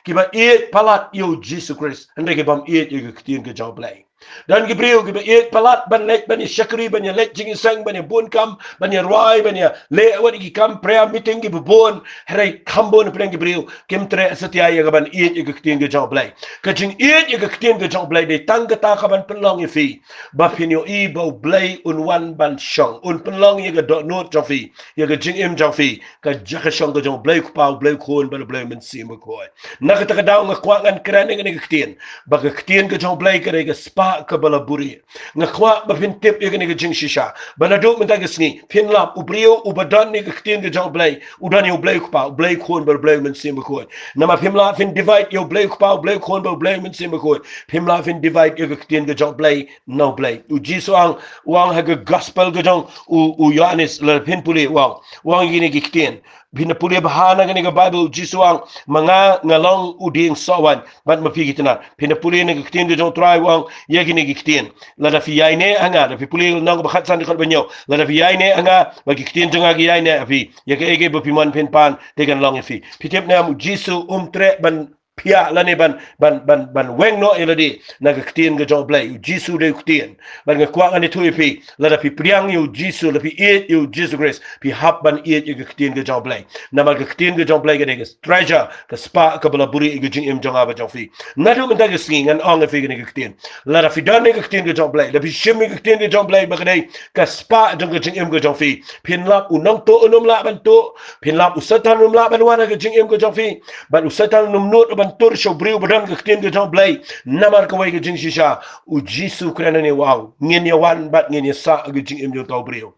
kiba ïeit palat ïa u Jisu Khrist, hynrei ki bym ïeit ïa ka ktien ka jong u Blei. Don ki briew kiba ïeit palat ban leit ban ïa shakri, ban ïa leit jingïaseng, ban ïa bun kam, ban ïa rwai, ban ïa leh wat ïa ki kam prayer meeting kiba bun, hynrei kham bun na pdeng ki briew kim treh satia ïa ka ban ïeit ïa ka ktien ka jong u Blei. Ka jingïeit ïa ka ktien ka jong u Blei dei tang kata ka ban pynlong ïa phi ba phin ïohi ba u Blei un wan ban shong, un pynlong ïa ka dohnud jong phi, ïa ka jingim jong phi, ka jaka shong ka jong u Blei u Kpa, u Blei u Khun bad u Blei u Mynsiem Bakhuid. Na kata ka daw nga kwah ngan kren ïa kane ka ktien, ba ka ktien ka jong u Blei ka dei ka spah kaba la buhrieh. Nga kwah ba phin tip ïa kane ka jingshisha, ba naduh mynta ka sngi phin lap, u briew uba don ïa ka ktien ka jong u Blei u don ïa u Blei u Kpa, u Blei u Khun bad u Blei u Mynsiem Bakhuid. Namar phim lah phin divide ïa u Blei u Kpa, u Blei u Khun bad u Blei u Mynsiem Bakhuid. Phim lah phin divide ïa ka ktien ka jong u Blei na u Blei. U Jisu u ong, u ong ha ka gospel ka jong u, u Ïoannis, lada phin pule, u ong, u ong ïa kine ki ktien. Phin da pule bha na kane ka Baibl, u Jisu u ong, ma nga nga long u dieng sohwaiñ bad ma phi ki tnat. Phin da pule na ka ktien ka jong u Trai, u ong ïa kine ki ktien, lada phi ïaineh ha nga, lada phi pule lynnong ba khatsan dkhot ba hynñiew, lada phi ïaineh ha nga bad ki ktien jong nga ki ïaineh ha phi, ïa kaei kaei ba phi mon phin pan te kan long ïa phi. Phi tip ne em, u Jisu um treh ban phiah lane ban, ban, ban, ban weng noh ïa lade na ka ktien ka jong u Blei. U Jisu u dei u ktien. Bad nga kwah ngan ïathuh ïa phi, lada phi pdiang ïa u Jisu, lada phi ïeit ïa u Jisu Khrist, phi hap ban ïeit ïa ka ktien ka jong u Blei. Namar ka ktien ka jong u Blei ka dei ka treasure, ka spah kaba la buhrieh ïa ka jingim jong nga bad jong phi. Naduh mynta ka sngi ngan ong ïa phi kane ka ktien, lada phi don ïa ka ktien ka jong u Blei, lada phi shim ïa ka ktien ka jong u Blei ba ka dei ka spah jong ka jingim ka jong phi, phin lap u nongtuh un ym lah ban tuh, phin lap u Soitan un ym lah ban wan ha ka jingim ka jong phi. Bad u Soitan um nud ban tur sha u briew ba don ka ktien ka jong u Blei. Namar kawei ka jingshisha, u Jisu u kren hangne, u ong ngin ïa wan bad ngin ïa sah ha ka jingim jong uta u briew.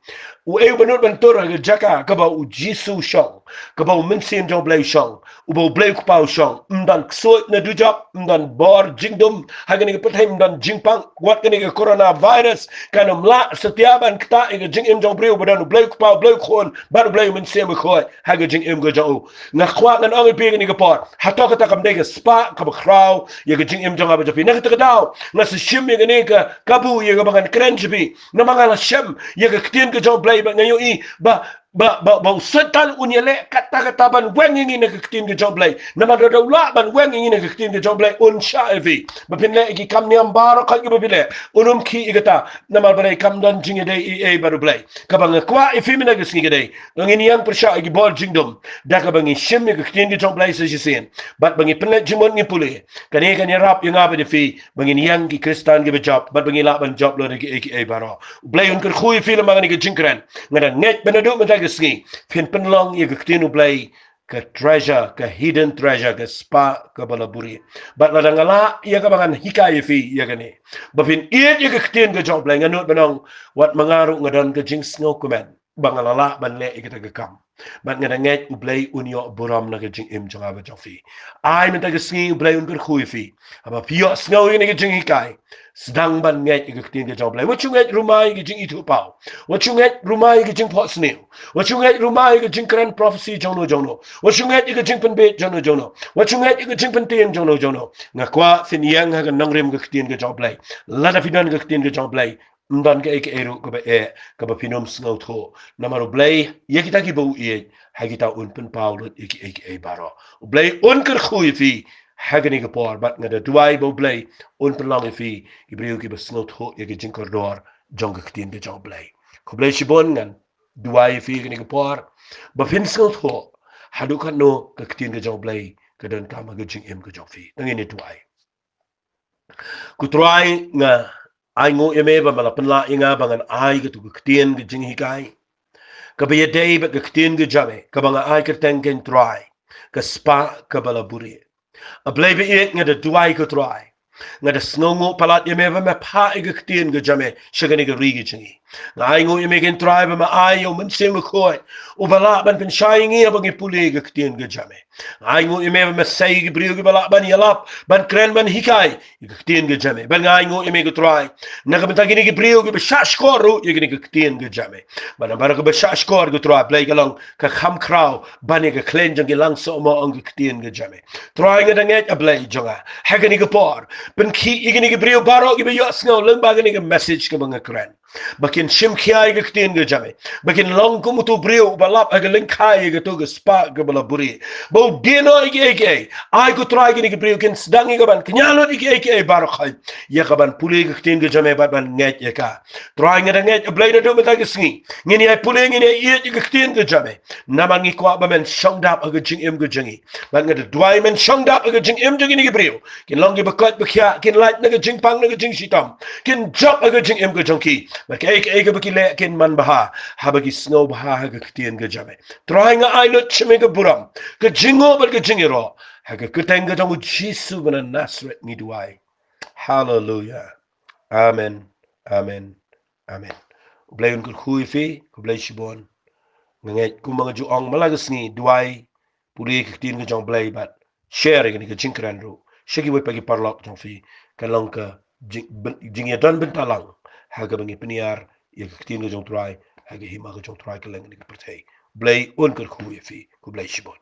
Uei uba nud ban tur ha ka jaka kaba u Jisu u shong, kaba u Mynsiem jong u Blei u shong, uba u Blei u Kpa u shong? Ym don ksuid na dujok, ym don bor jingdum ha kane ka pyrthei, ym don jingpang, wat kane ka coronavirus kan ym lah satia ban ktah ïa ka jingim jong u briew ba don u Blei u Kpa, u Blei u Khun bad u Blei u Mynsiem Bakhuid ha ka jingim ka jong u. Nga kwah ngan ong ïa phi kane ka por, hato kata kam dei ka spah kaba khraw ïa ka jingim jong nga bad jong phi? Na kata ka daw nga sa shim ïa kane ka kabu ïa kaba ngan kren sha phi. Namar nga la shem ïa ka ktien ka jong u Blei bad nga ïohi ba, ba, ba u Soitan un ïaleh katta katta ban weng ïa ngi na ka ktien ka jong u Blei. Namar lada u lah ban weng ïa ngi na ka ktien ka jong u Blei, un shah ïa phi ba phin leh ïa ki kam niam baroh khoit kiba phi leh. Un ym khih ïa kata, namar balei? Kam don jingïadei ei ei bad u Blei. Kaba nga kwah ïa phi mynta ka sngi ka dei ba ngin ïeng pyrshah ïa ki bor jingdum da kaba ngi shim ïa ka ktien ka jong u Blei sa shisien, bad ba ngi pynleit jingmut, ngi pule. Kane kan ïarap ïa nga bad ïa phi ba ngin ïeng ki Khristan kiba jop bad ba ngi lah ban jop lem bad kiei kiei baroh. U Blei un kyrkhu ïa phi lem bad kane ka jingkren. Nga da ngeit ba naduh mynta ka sngi phin pynlong ïa ka ktien u Blei ka treasure, ka hidden treasure, ka spah kaba la buhrieh. Bad lada nga lah ïa kaba ngan hikai ïa phi ïa kane, ba phin ïeit ïa ka ktien ka jong U Blei, nga nud ban ong, wat ma nga ruh nga don ka jingsngewkmen ba nga la lah ban leh ïa kata ka kam. Bad nga da ngeit U Blei un ïoh burom na ka jingim jong nga bad jong phi. Ai mynta ka sngi U Blei un kyrkhu ïa phi. Haba phi ïohsngew ïa kane ka jinghikai, sdang ban ngeit ïa ka ktien ka jong U Blei. Wat shu ngeit rumai ïa ka jingithuhpaw. Wat shu ngeit rumai ïa ka jingphohsniew. Wat shu ngeit rumai ïa ka jingkren prophecy jong no jong no. Wat shu ngeit ïa ka jingpynbeit jong no jong no. Wat shu ngeit ïa ka jingpyntieng jong no jong no. Nga kwah phin ïeng ha ka nongrim ka ktien ka jong U Blei. Lada phi don ka ktien ka jong U Blei, ym don kaei kaei ruh kaba eh kaba phin ym sngewthuh. Namar U Blei, ïa kita kiba u ïeit, ha kita un pynpaw lut ïa kiei kiei baroh. U Blei un kyrkhu ïa phi ha kane ka por, bad nga da duwai ba U Blei un pynlong ïa phi ki briew kiba sngewthuh ïa ka jingkordor jong ka ktien ka jong U Blei. Khublei shibun, ngan duwai ïa phi ha kane ka por ba phin sngewthuh haduh katno ka ktien ka jong U Blei ka donkam ha ka jingim ka jong phi. To ngin ïa duwai. Ko Trai, nga ainguh ïa me ba me la pynlah ïa nga ba ngan ai kato ka ktien ka jinghikai kaba ïadei bad ka ktien ka jong me, kaba nga ai kyrteng, ko Trai, ka spah kaba la buhrieh. A Blei ba ïeit, nga da duwai, ko Trai, nga da sngewnguh palat ïa me ba me phah ïa ka ktien ka jong me sha kane ka ri ka jong ngi. Nga ainguh ïa me, ko Trai, ba me ai ïa U Mynsiem Bakhuid uba lah ban pynshai ïa ngi haba ngi pule ïa ka ktien ka jong me. Nga ainguh ïa me ba me sei ïa ki briew kiba lah ban ïalap, ban kren, ban hikai ïa ka ktien ka jong me. Bad nga ainguh ïa me, ko Trai, na ka bynta kine ki briew kiba shahshkor ruh ïa kane ka ktien ka jong me. Bad namar kaba shahshkor, ko Trai, Blei, ka long ka kham khraw ban ïa ka khlaiñ jong ki, lang seh mo, ong ka ktien ka jong me. Trai, nga da ngeit, A Blei jong nga, ha kane ka por, pynkhih ïa kine ki briew baroh kiba ïohsngew lyngba kane ka message kaba nga kren, ba kin shim khia ïa ka ktien ka jong me, ba kin long kum uto u briew uba lap ha ka lyngkha ïa kato ka spah kaba la buhrieh, ba u die noh ïa kiei kiei. Ai, ko Trai, kine ki briew kin sdang ïa ka ban kñia lut ïa kiei kiei baroh khoit, ïa ka ban pule ïa ka ktien ka jong me bad ban ngeit ïa ka. Trai, nga da ngeit, A Blei, naduh mynta ka sngi ngin ïai pule, ngin ïai ïeit ïa ka ktien ka jong me, namar ngi kwah ba men shong dap ha ka jingim ka jong ngi. Bad nga da duwai men shong dap ha ka jingim jong kine ki briew, kin long kiba koit ba khiah, kin lait na ka jingpang, na ka jingshitom, kin jop ha ka jingim ka jong ki, ba kaei kaei kaba ki leh kin man bha, haba ki sngewbha ha ka ktien ka jong me. Trai, nga ai lut sha me ka burom, ka jingnguh bad ka jingïaroh, ha ka kyrteng ka jong U Jisu ba na Nasareth ngi duwai. Haleluya. Amen. Amen. Amen. U Blei un kyrkhu ïa phi, khublei shibun. Nga ngeit kumba nga ju ong man la ka sngi, duwai, pule ïa ka ktien ka jong U Blei bad share ïa kane ka jingkren ruh sha kiwei pat ki paralok jong phi, kan long ka jing, jingïadon bynta lang ha kaba ngi pynïar ïa ka ktien ka jong U Trai ha ka hima ka jong U Trai kylleng kane ka pyrthei. U Blei un kyrkhu ïa phi, khublei shibun.